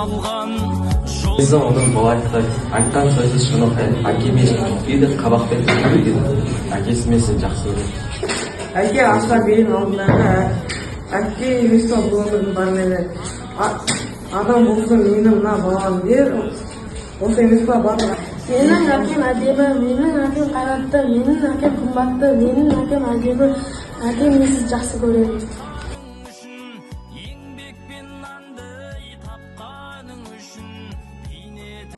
салған. Мінезі оның болаттай, айтқан сөзі шын. Әкем ешкім кетпейді, қабақпен тигенбеген. Әкесі мен сені жақсы көреді. Әке аса берген алдындағы әке емес па бұл өмірдің бар мәні? Адам болса, мені мына балам бер, осы емес па барлық? Менің әкем әдемі, менің әкем қайратты, менің әкем қымбатты, менің әкем әдемі, әкем, мен сізді жақсы көремін.